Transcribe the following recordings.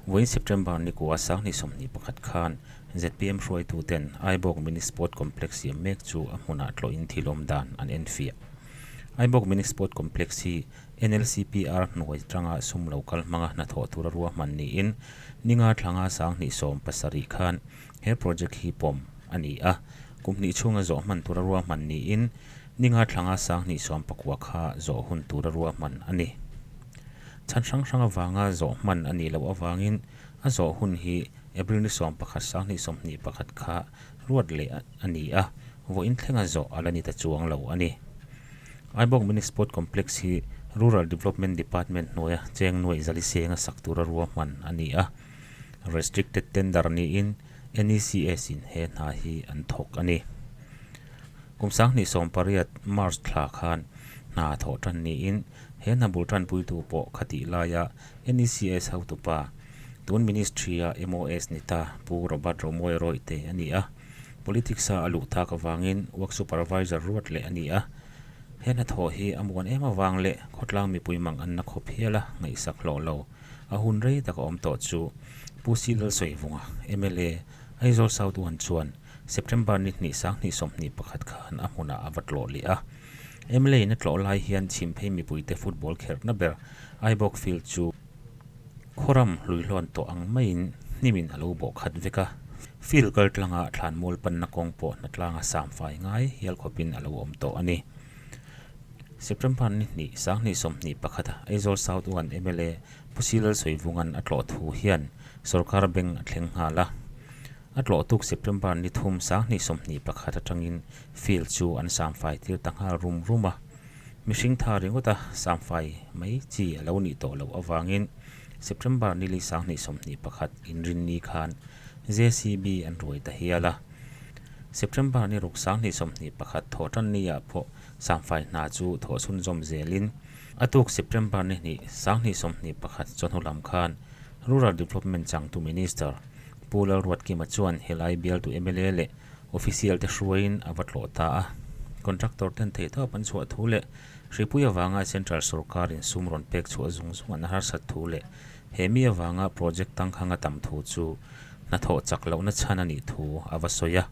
Vawiin September ni kua 21 khan zpm hruaituten Aibawk Mini Sport Complex siam mek chu a hmunah tlawhin thil awm dan an enfiah. Aibawk Mini Sport Complex hi NLCPR hnuai tanga sum lo kal hmanga hnathawh tura ruahman niin ninga thlanga 2070 khan he project hi pawm a ni a, kum hnih chhunga zawh hman tura ruahman niin ninga thlanga 2019 kha zawh hun tura ruahman a ni. Chhan hrang hrang avanga zawh hman a nih loh avangin a zawh hun hi April ni 11 2021 kha ruat leh a ni a, vawiin thlenga zawh a la ni ta chuang lo a ni. Aibawk Mini Sport Complex hi Rural Development Department hnuaia cheng nuaih zali senga sak tura ruahman a ni a, Restricted Tender niin NECS in he hna hi an thawk a ni. Kum 2018 March thla khan hna thawh tan niin He hna bul tanpuitu pawh khatih laia NECS hotupa, tun Ministry-a MOS ni ta Pu Robert Romoy Royte a ni a. Politics-a a luh tak avangin Work Supervisor ruat leh a ni a. He hnathawh hi a muan em avang leh khawtlang mipui mang anna khawp hiala ngaihsak hlawh lo a hun rei tak a awm tawh chu Pu C Lalsawivunga, mla, Aizawl South One chuan September ni hnih 2021 khan a hmunah a va tlawh leh a. Mla in a tlawh lai hian chhimphei mipuite football kherhna ber Aibawk field chu khawram hluihlawn tawh ang maiin hnimin a lo bawh khat vek a. Field kal tlanga thlanmual panna kawng pawh hnatlanga samfai ngai hial khawpin a lo awm tawh a ni. September ni hnih 2021 a Aizawl South One mla Pu Silal Sawivunga'n a tlawh thu hian sorkar bank a thleng nghal a. A tlawh tuk September ni thum 2021 atangin field chu an samfai tir ta nghal rum rum a. Mihring tha ringawta samfai mai chi a lo nih tawh loh avangin September ni li 2021 inrinni khan JCB an ruai ta hial a. September ni ruk 2021 thawh tan ni-ah pawh samfai hna chu thawh chhunzawm zelin a tuk September ni hnih 2021 chawhnu lam khan Rural Development changtu Minister Pu Lalruatkima chuan helai bialtu mla leh official te hruaiin a va tlawh ta a. Contractor ten theihtawp an chhuah thu leh hripui avanga Central sawrkarin sum rawn pek chhuah zung zung an harsat thu leh he mi avanga project tangkhang a tam thu chu hnathawh chak lohna chhan a nih thu a va sawi a.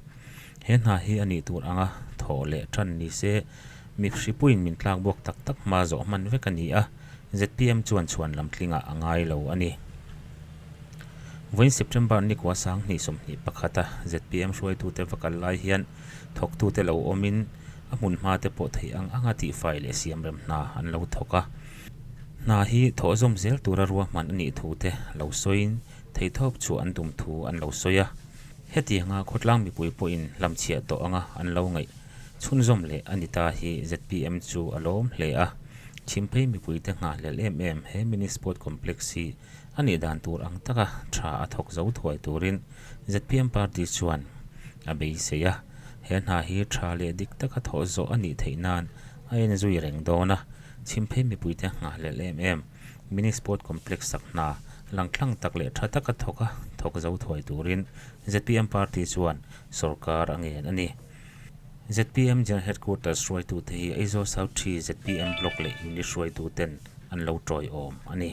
He hna hi a nih tur anga thawh leh tan ni se mi hripuiin min tlak buak tak tak hma zawh hman vek a ni a, zpm chuan chhuan lam tlingah a ngai lo a ni. Vawiin September ni kua 2021 a zpm hruaitute va kal lai hian thawktute lo awmin a hmun hma te pawh theih ang anga tihfai leh siamrem hna an lo thawk a. Hna hi thawh zawm zel tura ruahman a nih thu te lo sawiin theihtawp chu an tum thu an lo sawi a. Hetianga khawtlang mipui pawhin hlamchhiah tawh anga an lo ngaih chhunzawm leh a ni ta hi zpm chu a lawm hle a. Chhimphei mipuite nghahhlelh em em he Mini Sport Complex hi A nih dan tur ang taka tha a thawk zo thuai turin zpm party chuan a beisei a, he hna hi tha leh dik taka thawh zawh a nih theih nan a enzui reng dawn a, chhimphei mipuite nghahhlelh em em Mini Sport Complex sak hna langtlang tak leh tha taka thawk a thawk zo thuai turin zpm party chuan sorkar a ngen a ni. Zpm General Headquarters hruaitute hi Aizawl South Ṭhi zpm Block leh Unit hruaituten an lo tawiawm a ni.